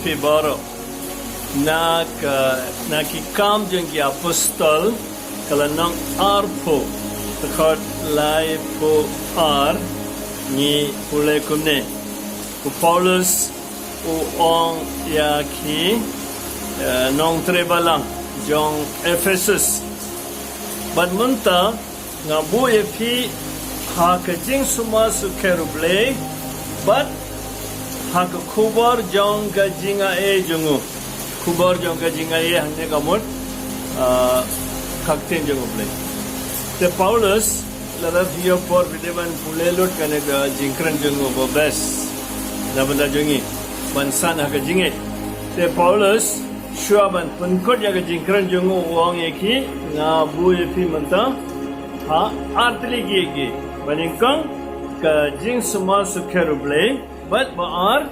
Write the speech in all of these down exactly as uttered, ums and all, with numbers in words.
Phi baroh, na ka, na Ki Kam jong ki Apostol, ka lynnong arphew, dkhot laiphew ar, ngi pule kumne. U Paulus u ong ïa ki, eh, nongtrei balang jong Ephesus. Bad mynta nga buh ïa phi ha ka jingsumar sukher U Blei, bad ha ka khubor jong ka jingai jong u. Khubor jong ka jingai hangne ka mut, ah, ka ktien jong U Blei. Te Paulus, lada phi ïoh por phi dei ban pule lut kane ka jingkren jong u ba best na bynta jong ngi ban san ha ka jingeh. Te Paulus, shuwa ban pynkut ïa ka jingkren jong u, u ong ïa ki, nga buh ïa phi mynta ha artylli ki, ki. Ba nyngkong, ka jingsumar sukher U Blei, bad ba ar,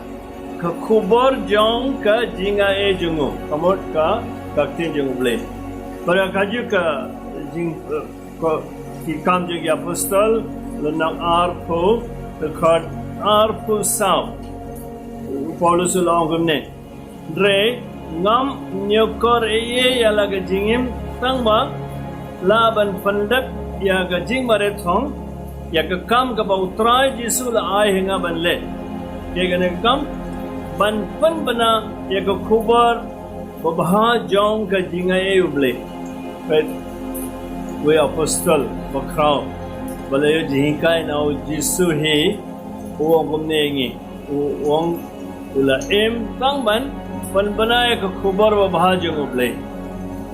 ka khubor jong ka jingai jong u, ka mut ka, ka ktien jong U Blei. Bad ka ju ka jing, eh, ka, Ki Kam jong ki Apostol, lynnong arphew, dkhot arphew saw. U Paulus u la ong kumne. Hynrei ngam ñiewkor ei ei ïa la ka jingim, tang ba lah ban pyndep ïa ka jingmareh thong, ïa ka kam kaba U Trai Jisu la ai ha nga ban leh. Ïa kane ka kam, ban pynbna ïa ka khubor babha jong ka jingai U Blei. Peit, uwei u apostol bakhraw ba la ïoh jinghikai na U Jisu hi, u ong kumne ïa ngi. U ong, u la im tang ban pynbna ïa ka khubor babha jong U Blei.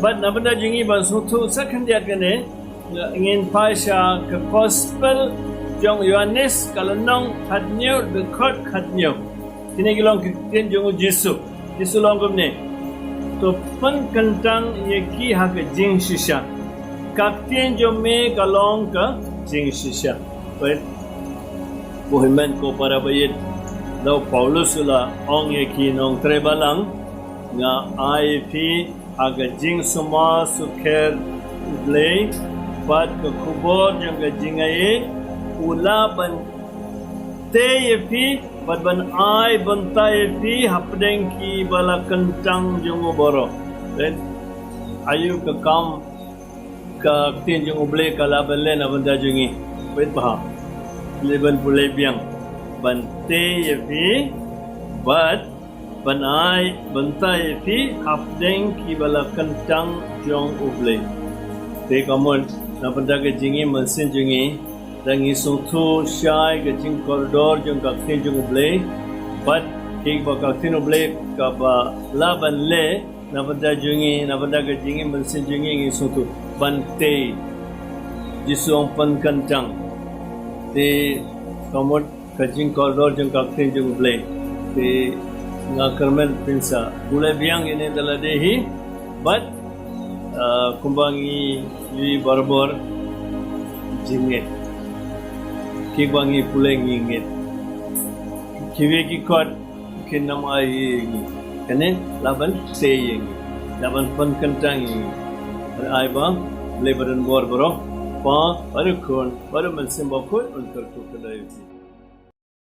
Bad na bynta jong ngi ban sngewthuh sa khyndiat kane, ngin phai sha ka Gospel jong u Ïoannis, ka lynnong khathynñiew, dkhot khathynñiew. Kine ki long ki ktien jong U Jisu. Jisu u ong kumne. To pynkyntang ïa ki ha ka jingshisha. Ka ktien jong me ka long ka jingshisha. Peit, ko hynmen ko para baieit, da u Paulus u la ong ïa ki nongtrei balang, nga ai ïa phi ha ka jingsumar sukher U Blei, bad ka khubor jong ka jingai, u lah ban tei ïa phi, bad ban ai bynta ïa phi hapdeng kiba la kyntang jong u baroh. Peit, aïu ka kam ka ktien jong U Blei ka lah ban leh na bynta jong ngi. Peit bha. Leh ban pule biang. Ban tei ïa phi, bad ban ai bynta ïa phi hapdeng kiba la kyntang jong U Blei. Te ka mut na bynta ka jingim mynsiem jong ngi, da ngi sngewthuh shai ka jingkordor jong ka ktien jong U Blei, bad kiba ka ktien U Blei kaba lah ban leh na bynta jong ngi, na bynta ka jingim mynsiem jong ngi, ngi sngewthuh ban tei. Jisu u ong pynkyntang. Te ka mut ka jingkordor jong ka ktien jong U Blei. Te nga kyrmen phin sa pule biang ïa kane da lade hi, bad, ah, kumba ngi ïohi barabor, jingngeit. Kiba ngi pule ngi ngeit. Kiwei ki kot kin ym ai ïa ngi. Kane lah ban tei ïa ngi, lah ban pynkyntang ïa ngi. Ai ba U Blei ba don bor baroh, Kpa bad U Khun bad U Mynsiem Bakhuid, un kyrkhu kyrdoh ïa ngi.